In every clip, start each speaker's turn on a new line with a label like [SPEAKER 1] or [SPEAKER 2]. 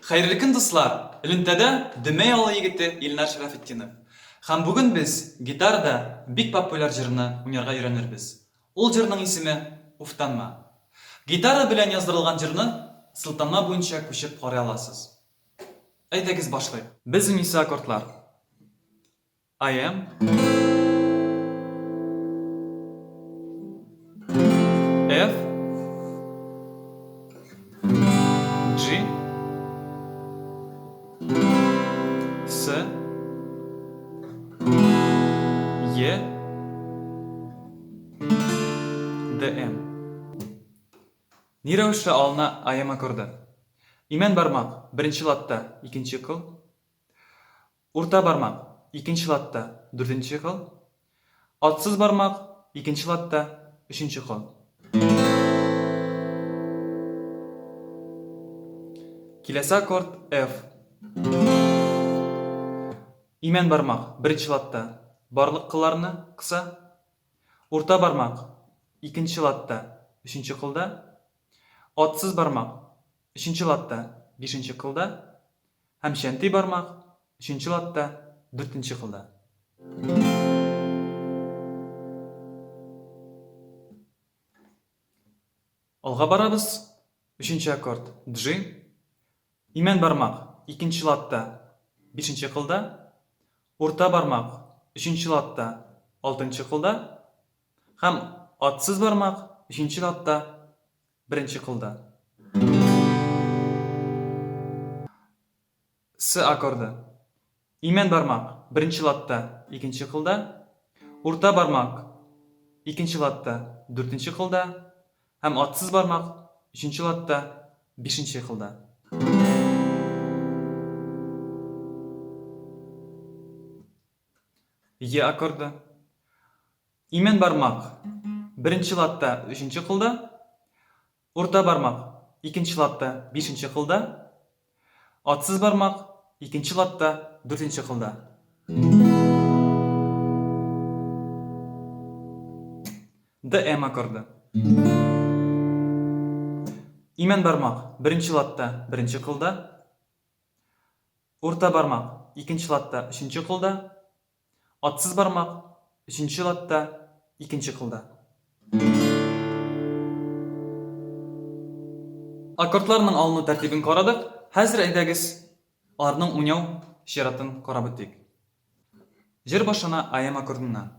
[SPEAKER 1] Хәерле көн, дуслар! Элемтәдә Дөмәй авылы егете Илнар Шәрәфетдинов. Һәм бүген без гитарада бик популяр җырны уйнарга өйрәнербез. Ул җырның исеме Уфтанма. Гитара белән яздырылган җырны сылтама буенча күчеп карый аласыз. Әйдәгез башлыйк. Без уйныйсы аккордлар. I am. F. G. S. E. D M. Ни рәвешле алына AM аккорды? Имән бармак, беренче ладта, икенче кыл. Урта бармак, икенче ладта, дүртенче кыл. Атсыз бармак, икенче ладта, өченче кыл. Киләсе аккорд F. Имән бармак, беренче ладта, барлык кылларны кыса. Урта бармак, икенче ладта, өченче кылда. Атсыз бармак, өченче ладта, бишенче кылда. Һәм чәнти бармак, өченче ладта, дүртенче кылда. Алга барабыз. Өченче аккорд G. Имән бармак, икенче ладта, бишенче кылда. Урта бармак, өченче ладта, алтынчы кылда. Һәм атсыз бармак, өченче ладта, Беренче кылда. С аккорды. Имән бармак беренче ладта, икенче кылда. Урта бармак икенче ладта, дүртенче кылда. Һәм атсыз бармак өченче ладта, бишенче кылда. Е аккорды. Имән бармак беренче ладта өченче кылда, урта бармак икенче ладта бишенче кылда, атсыз бармак икенче ладта дүртенче кылда. ДМ аккорды. Имән бармак беренче ладта беренче кылда, урта бармак икенче ладта өченче кылда, Атсыз бармак, өченче ладта, икенче кылда. Аккордларның алыну тәртибен карадык, хәзер әйдәгез, аларның уйнау чиратын карап үтик. Җыр башлана АМ аккордыннан.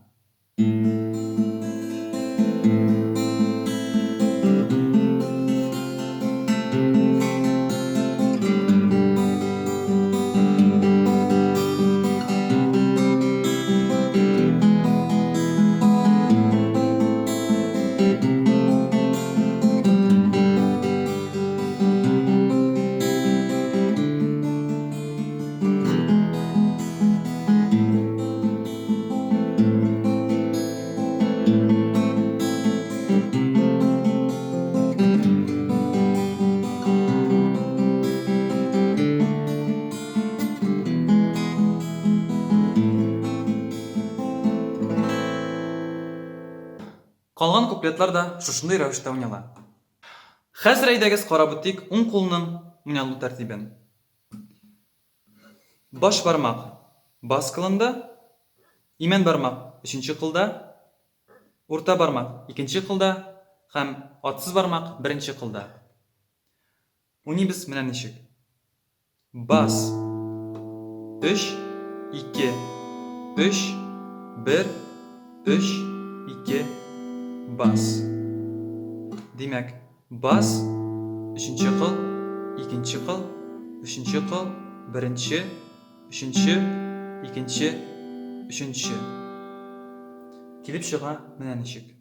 [SPEAKER 1] Калган куплетлар да шушындый рәвештә уйнала. Хәзер әйдәгез карап үтик уң кулның уйналу тәртибен. Баш бармак бас кылында, имән бармак өченче кылда, урта бармак икенче кылда һәм атсыз бармак беренче кылда. Уйныйбыз менә ничек. Бас. Өч, ике, өч, бер, өч, ике, бас. Димәк, Бас, өченче кыл, икенче кыл, өченче кыл, беренче, өченче, икенче, өченче. Килеп чыга менә ничек.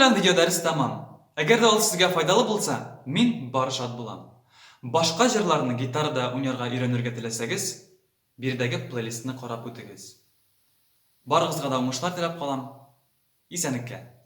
[SPEAKER 1] белән видеодәрес тәмам. Әгәр дә ул сезгә файдалы булса, мин бары шат булам. Башка җырларны гитарада уйнарга өйрәнергә теләсәгез, биредәге плейлистны карап үтегез. Барыгызга да уңышлар теләп калам. Исәнлеккә!